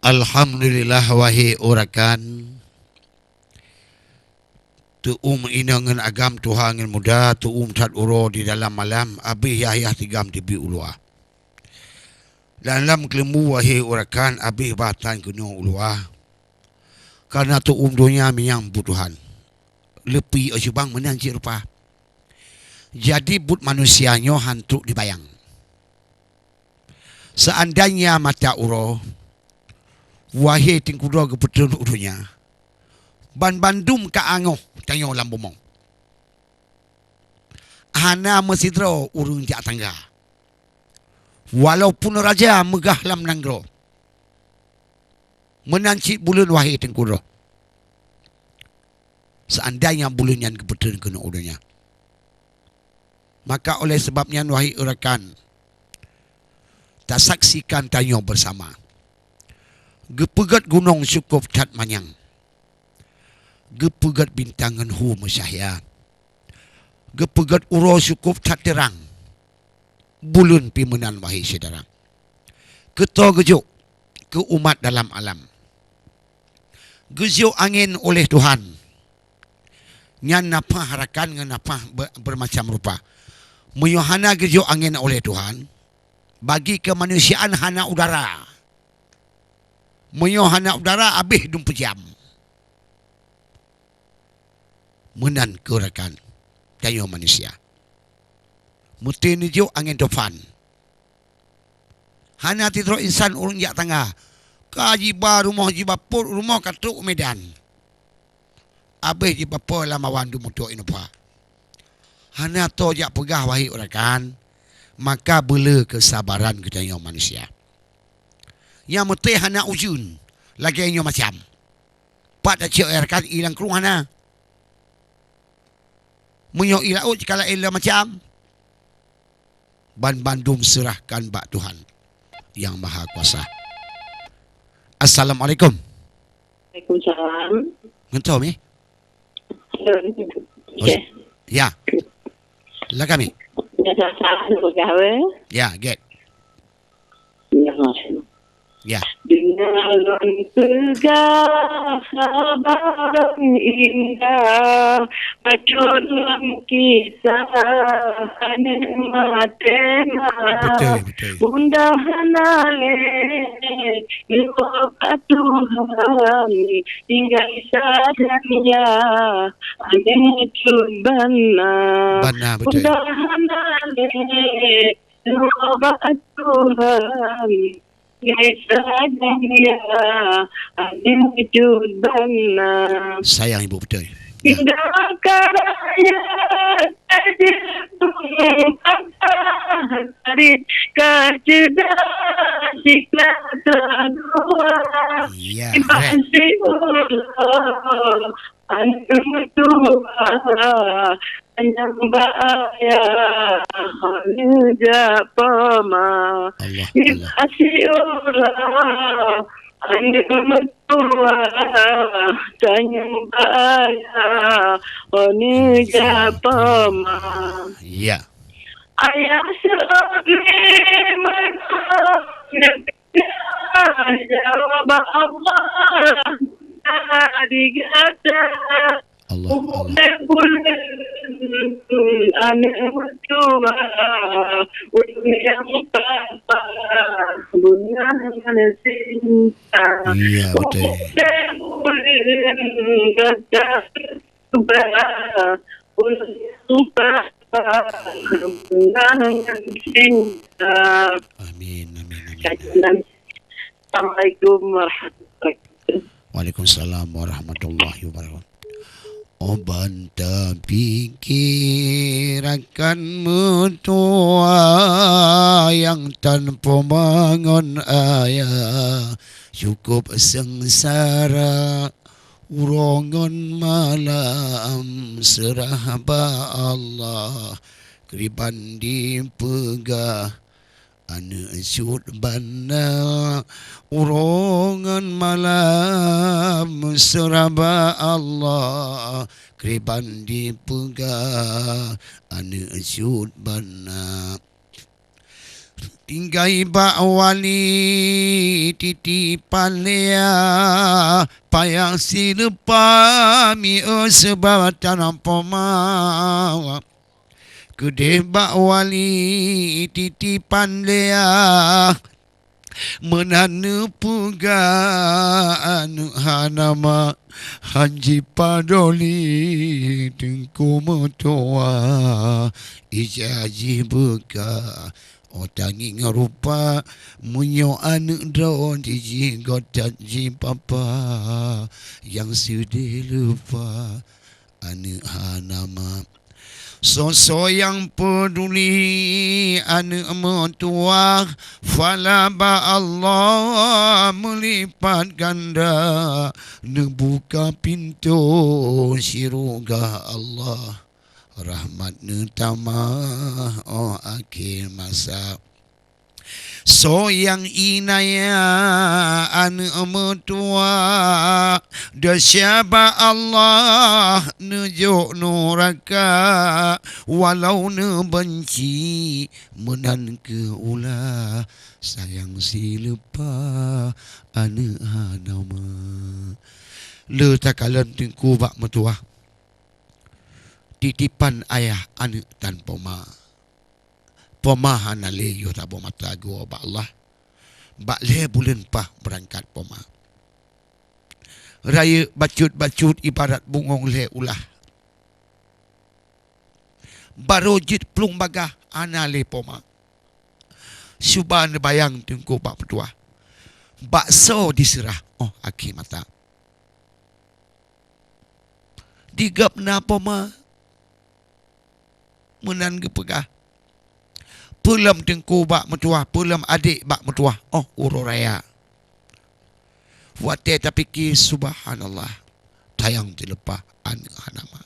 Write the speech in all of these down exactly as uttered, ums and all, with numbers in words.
Alhamdulillah, wahé rakan. Teu'uem inong ngon agam, tuha ngon muda, teu'uem that uroe di dalam malam, abéh yah-yah tigam teubiet u luwa. Dan lam keuleumbu, wahé rakan, abéh bah tan keunoe u luwa. Kareuna teu'uem donya minyang buet Tuhan. Leupie ôh cubang meunan cit rupa. Jadi, buet manusia nyoe han trok dibayang. Seandainya mata uroe, wahé Teungku Droe, geupeutreun u donya, banbandum ka angoh tanyoe lam bumoe. Hana meusidroe ureuëng jak tangga. Walaupun raja meugah lam nanggroe, meunan cit buleuen, wahé Teungku Droe. Seandainya buleuen nyan geupeutreun keunoe u donya. Maka oleh sabab nyan, wahé rakan, tasaksikan tanyoe beusama. Geupeugét gunong cukôp that manyang. Geupeugét bintang ngon hu meucahya. Geupeugét uroe cukôp that teurang. Buleuen pih meunan, wahé syedara. Keu toh geujok keu umat dalam alam. Geujok angén oleh Tuhan. Nyan nafah rakan ngon nafah be-, beumacam rupa. Meunyoe hana geujok angén oleh Tuhan, bagi keumanusiaan hana udara. Meunyoe hana udara, abéh dum peujam. Meunan keuh rakan, tanyoe manusia. Meusti neujok angén tufan. Hana sidroe insan ureuëng jak tangga. Ka jiba rumoh, jiba pôt rumoh ka trok u Medan. Abéh jiba po lam awan dum meutok ié nupah. Hana toh jak peugah, wahé rakan, maka beule keusabaran geutanyoe manusia. Nyang meuté hana ujeuen lagée nyoe macam. Pat tacok, rakan, ilang krueng hana. Meunyoe i laôt cit ka laén lom macam. Banbandum seurahkan bak Tuhan Nyang Maha Kuasa. Assalamualaikum. Waalaikumsalam. Ngon toh mi? Halo. Oh, ya. Lagak mi? Ya, salah, salah, salah, salah. Ya, get. Ya. Ya. Deungon peugah haba indah, bacut lam kisah aneuk maté ma. Betul, betul. Bunda hana lé, neuba Tuhan, tinggai sajan ya aneuk cut bana. Bana, betul. Bunda hana lé, neuba Tuhan, tinggai sajan ya aneuk cut bana. Sayang ibu betul. Ya. Indah karaya tajeuet dari kaceda sikla dua. Ya, keren. Masih ulang aneuk meutuah, tanyong bak ayah, aneuk jak poma. Allah, Allah. Asyik uroe, aneuk meutuah, tanyong bak ayah, aneuk jak poma. Ya. Ayah seudeh meunan. Ya, jawab Allah, di gata. Allah, Allah. Bulan-bulan aneuk meutuah, ureueng nyang papa, beungoh ngon cinta. Iya, betul. Bulan-bulan gata Tuba, ulôn tuba, peunangan cinta. Amin, amin, amin. Assalamualaikum warahmatullahi wabarakatuh. Waalaikumsalam warahmatullahi wabarakatuh. Oh, ban tapike rakan meutuah nyang tanpa ma ngon ayah, cukup seungsara. Uroe ngon malam seurah bak Allah, kriban jipeugah aneuk cut bana. Uroe ngon malam seurah bak Allah, kriban jipeugah aneuk cut bana. Tinggai bak wali titipan lé yah, payah sileupah mieu seubab tanam poma. Keudeh bak wali titipan lé yah, meunan neupeugah aneuëk hana ma, han jipadoli teungku meutuwah, ija jih beukah. Oh tangieng rupa, meunyoe aneuëk droe jih gotat jih papa, nyang seudeh leupah aneuëk hana ma. Soe-soe nyang peuduli aneuëk meutuwah, phala bak Allah meulipat ganda, neubuka pintoe syeuruga Allah. Rahmat neutamah óh akhé masa. Soe nyang inaya aneuëk meutuwah, desya bak Allah neujok nuraka, walau neubeunci meunan keuh ulah, sayang sileupah aneuëk hana ma. Le takalon teungku bak meutuwah, titipan ayah aneuëk tan poma. Poma hana lé yoh saboh mata geuwoe bak Allah. Bak lhée buleuen paih beurangkat poma. Rayeuk bacut-bacut ibarat bungöng lhée ulah. Barô jeuet plueng bagaih hana lé poma. Cuba neubayang teungku bak meutuwah. Bak soe diseurah óh akhé masa. Di gobnyan poma meunan geupeugah, peulom teungku bak meutuwah, peulom adék bak meutuwah óh uroe raya. Watée tapike, subhanallah, sayang sileupah aneuëk hana ma.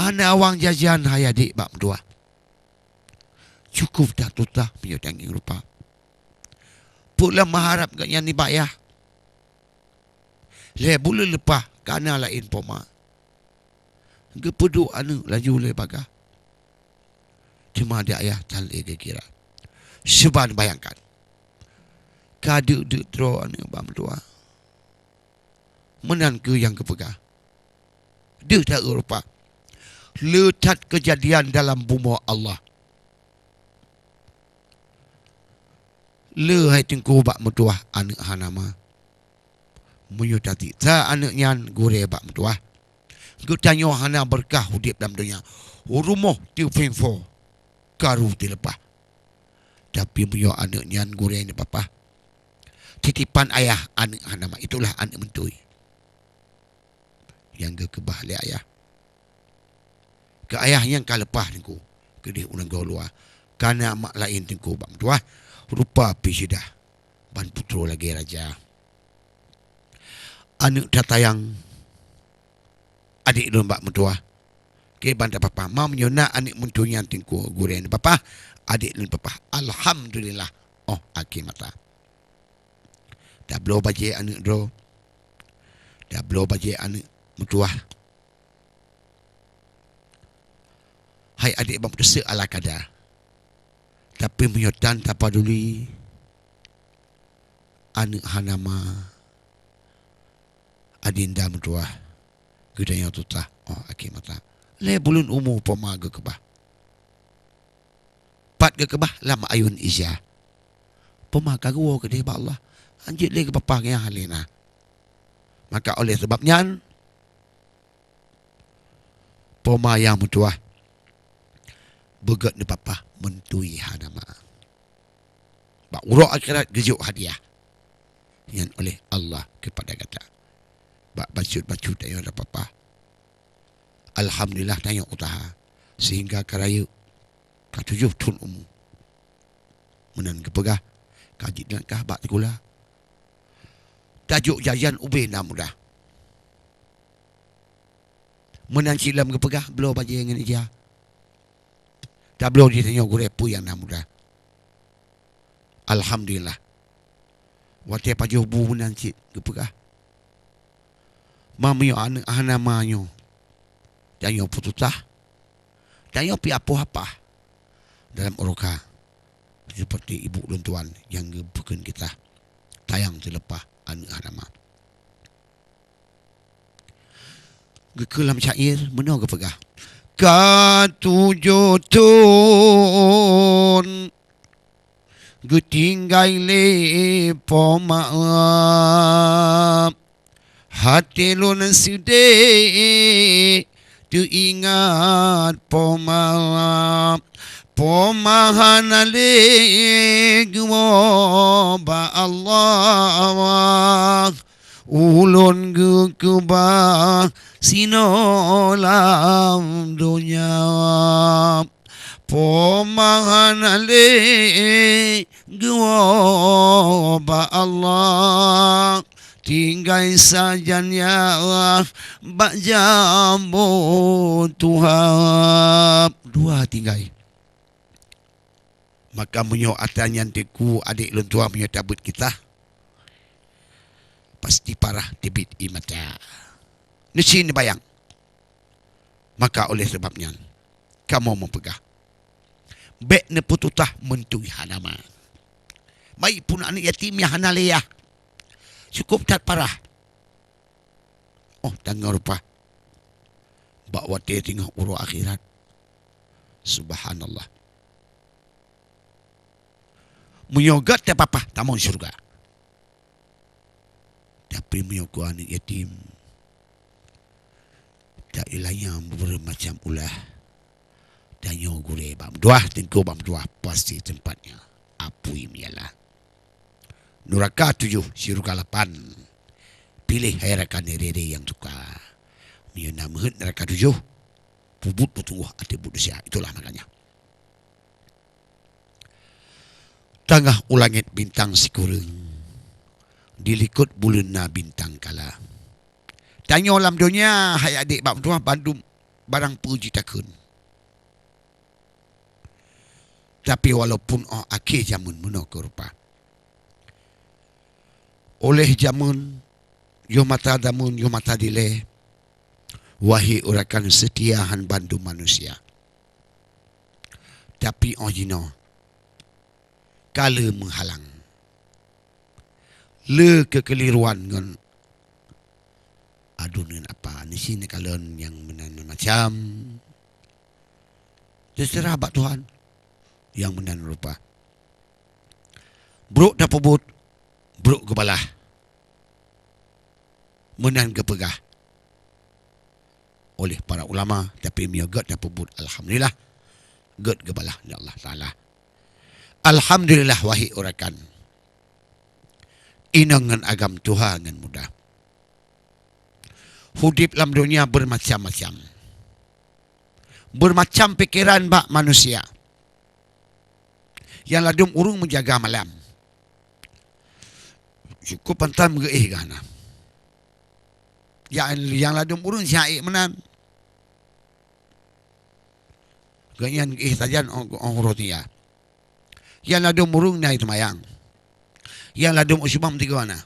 Hana awang jajan hai adék bak meutuwah. Cukup that tutoh meunyoe tangieng rupa. Peulom meuharab gobnyan nibak yah. Lhée buleuen leupah ka na laén poma. Geupeuduek aneuëk laju lé bagaih. Teuma di ayah tan lé geukira. Cuba neubayangkan. Ka deuk-deuk droe aneuëk bak meutuwah. Meunan keuh nyang geupeugah. Deuh that rupa. Le that keujadian dalam bumoe Allah. Le hai teungku bak meutuwah aneuëk hana ma. Meunyoe tatiksa aneuëk nyan gurée bak meutuwah, geutanyoe hana beureukat udeb lam donya. Rumoh teupieng-po karu teuleupah. Tapi meunyoe aneuëk nyan gurée nibak papa, titipan ayah aneuëk hana ma, itulah aneuëk meuntui nyang geukeubah lé ayah. Keu ayah nyang ka leupah teungku, keudeh u nanggroe luwa, ka na mak laén teungku bak meutuwah, rupa pih sidah ban putroe lagée raja. Aneuëk tatayang adék lôn bak meutuwah, ke ban tapapa. Ma meunyoe na aneuëk meuntui nyan teungku gurée nibak papa, adék lôn papa. Alhamdulillah, óh akhé masa. Tabloe bajée aneuëk droe. Tabloe bajée aneuëk meutuwah. Hai adék bak meutuwah, ala kada. Tapi meunyoe tan tapaduli, aneuëk hana ma, adinda meutuwah, geutanyoe tutah, óh akhé masa. Lhée buleuen umu poma geukeubah. Pat geukeubah lam ayôn ija. Poma ka geuwoe keudeh bak Allah. Hanjeuet lé geupapa ngiah lé na. Maka oleh sabab nyan, poma nyang meutuwah beugét neupapa meuntui hana ma. Bak uroe akhirat geujok hadiah nyan oleh Allah keupada gata. Bak bacut-bacut tanyoe tapapa. Alhamdulillah tanyoe utaha sehingga ka rayeuk ka tujoh thon umu. Meunan geupeugah, ka jiteunak kah bak sikula. Tajok jajan ubé na mudah. Meunan cit lom geupeugah, bloe bajée ngon ija. Tabloe di tanyoe gurée peue nyang na mudah. Alhamdulillah. Watée pajoh bu meunan cit geupeugah, ma meunyoe aneuëk hana ma nyoe, tanyoe peususah, tanyoe pih apoh apah. dalam uroka, seperti ibu lôn tuan nyang geupeukeun kisah tayang seuleupah aneuk hana ma. Geukheun lam syair meunoe geupeugah, "Ka tujoh thon geutinggai lé poma, até lôn seudeh teuingat poma. Poma hana lé geuwoe bak Allah, ulôn geukeubah sinoe lam donya. Poma hana lé geuwoe bak Allah, tinggai sajan ya Allah bak jambo tuha." Dua tinggai. Maka meunyoe atra nyan teungku adék lôn tuan meunyoe tabeuet kisah, pasti parah teubiet ie mata. Neusi neubayang. Maka oleh sabab nyan, kamoe meupeugah, bék neupeututah meuntui hana ma. Baik pun aneuk yatim nyang hana lé yah, cukup that parah. Oh, tanyoe rupa bak watée teungoh uroe akhirat. Subhanallah. Meunyoe gét tapapah tamong syeuruga. Tapi meunyoe keu aneuk yatim, ta ilanya beureuh macam ulah. Tanyoe gurée bak meutuah, teungku bak meutuah, pasti tempatnya apui meunyalah. Nuraka tujoh, syeuruga lapan. Piléh hai rakan rere nyang suka. Meunyoe na meuheuet nuraka tujoh, peubuet beutunggoh até buet desya. Itulah makanya. Tangah u langét bintang sikureueng, di likot buleuen na bintang kala. Tanyoe lam donya hai adék bak meutuah bandum barang peue jitakheun. Tapi walaupun óh akhé jameun meunoe keu rupa, oleh jameun, yoh mata jameun, yoh mata dilée, wahé rakan seutia han bandum manusia. Tapi óh jinoe ka le meuhalang, le keukeliruan ngon aduen ngon apa, nisi neukalon nyang meunan macam. Teuseurah bak Tuhan nyang meunan rupa. Brok tapeubuet, brok geubalah. Meunan geupeugah oleh para ulama, tapi meunyoe gét tapeubuet, alhamdulillah, gét geubalah lé Allah Taala. Alhamdulillah, wahé rakan, inong ngon agam tuha ngon muda. Udeb lam donya beumacam-macam. Beumacam pikeran bak manusia. Nyang ladum ureuëng meujaga malam. Cukup pantan meugeuéh geuh hana. Nyang, nyang ladum ureuëng siha ék meunan. Geuhnyan geuéh sajan óh, óh uroe tinggai. Nyang ladum ureuëng na seumayang. Nyang ladum useumbang meusigoe na.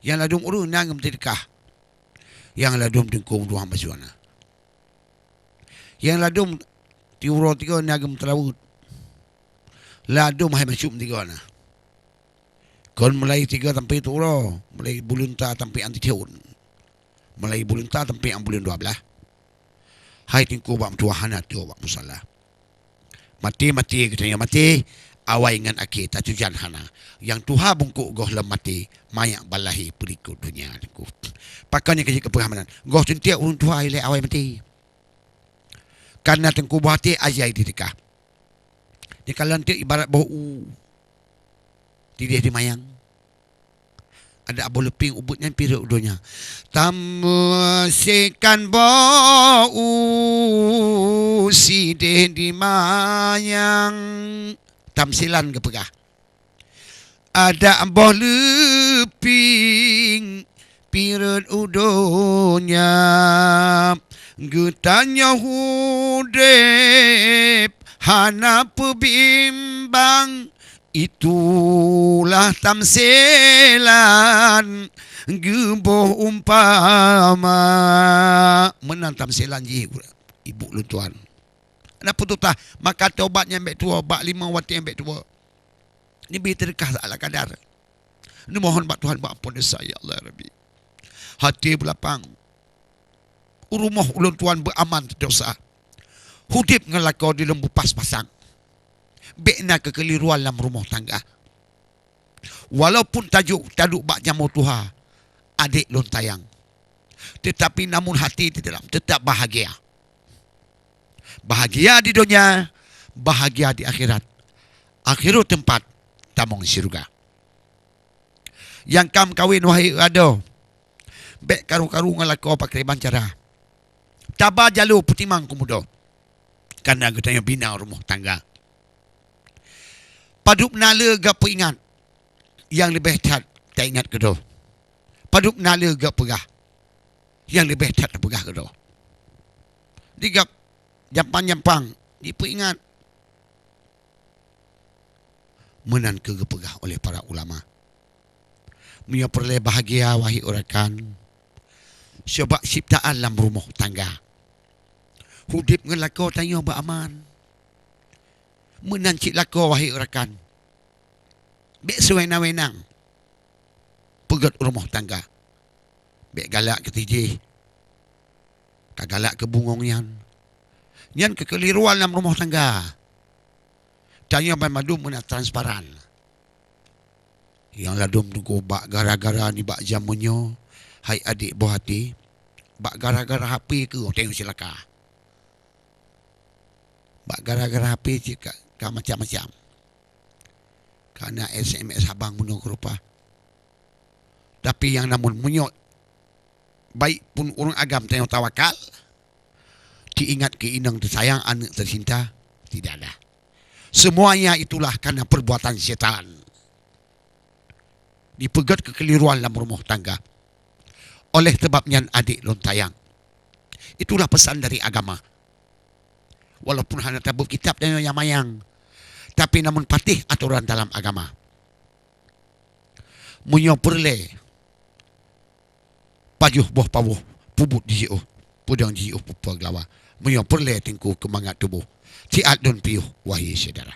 Nyang ladum ureuëng na geumeuseudeukah. Nyang ladum teungku meutuah meusyuana. Nyang ladum tiuroe tiga na geumeuteulaweuet. Ladum hai masuk tiga na. Kon mulai tiga sampai tiuroe, mulai buleuen ta sampai antichon. Mulai buleuen ta sampai buleuen dua belas. Hai teungku bak meutuah hana teuh bak musala. Maté-maté geutanyoe maté, awai ngon akhé tatujan hana. Nyang tuha bungkôk goh lom maté, manyak balahé peulikot donya teungku. Pakon nyang keuji keupeugah meunan? Goh teuntèe ureuëng tuha ilée awai maté. Kareuna teungku boh até ajai di teuka. Di kalan teuk ibarat boh u. Tideh di mayang. Ada boh leuping ubit nyan pirot u donya. Tameusikan boh u sideh di mayang. Tamsilan geupeugah. Ada boh leuping pirot u donya. Geutanyoe udeb hana peubimbang. Itulah tamsilan geuboh umpama. Meunan tamsilan jih, ibu lôn tuan. Na peututah, maka tobat nyang bèk tuwoe, bak limong watèe nyang bèk tuwoe. Neubi teudeukah seala kadar. Neumohon bak Tuhan bak amphon desya, ya Allah, ya Rabbi. Hati beulapang. Rumoh ulôn tuan beuaman desya. Udép ngon lakoe di lôn beupas-pasang. Bèk na keukeliruan lam rumoh tangga. Walaupun tajôk taduek bak jamoe tuha, adék lôn sayang, teutapi namun hati di dalam teutap bahagia. Bahagia di donya, bahagia di akhirat. Akhirul teumpat, tamong syeuruga. Nyang ka meukawen, wahé adoe, bèk karu-karu ngon lakoe pakriban cara. Taba jaloe peutimang keumudo, kareuna geutanyoe bina rumoh tangga. Padub na le geupeuingat, nyang leubeh that taingat keudroe. Padub na le geupeugah, nyang leubeh that tapeugah keudroe. Di gab jampang-jampang jipeuingat. Meunan keuh geupeugah oleh para ulama. Meunyoe peureulèe bahagia, wahé rakan, coba ciptaan lam rumoh tangga. Udép ngon lakoe tanyoe beuaman. Meunan cit lakoe, wahé rakan. Bèk siwénang-wénang peugöt rumoh tangga. Bèk galak keu tijéh, ka galak keu bungöng nyan. Nyan keukeliruan lam rumoh tangga. Tanyoe banmandum meunan transparan. Nyang ladôm teungku bak gara-gara nibak jameun nyoe, hai adék boh até, bak gara-gara H P keuh tanyoe ceulaka. Bak gara-gara H P cit ka, ka macam-macam. Ka na S M S habang bunoe keu rupa. Tapi nyang namun meunyoe baik pun ureueng agam tanyoe tawakal, teuingat keu inong teusayang, aneuk teucinta, tidak ada. Semuanya itulah karena perbuatan setan. Dipeugöt keukeliruan lam rumoh tangga. Oleh sebab nyan, adék lôn sayang, itulah pesan dari agama. Walaupun hana tabeuet kitab tanyoe nyang manyang, tapi namun patéh atoran dalam agama. Meunyoe peureulèe pajoh boh pawoh, peubuet jiôh, peudong jiôh peupeue geulawa. Meunyoe peureulèe teungku keu mangat tuboh, siat lôn piôh, wahé syedara.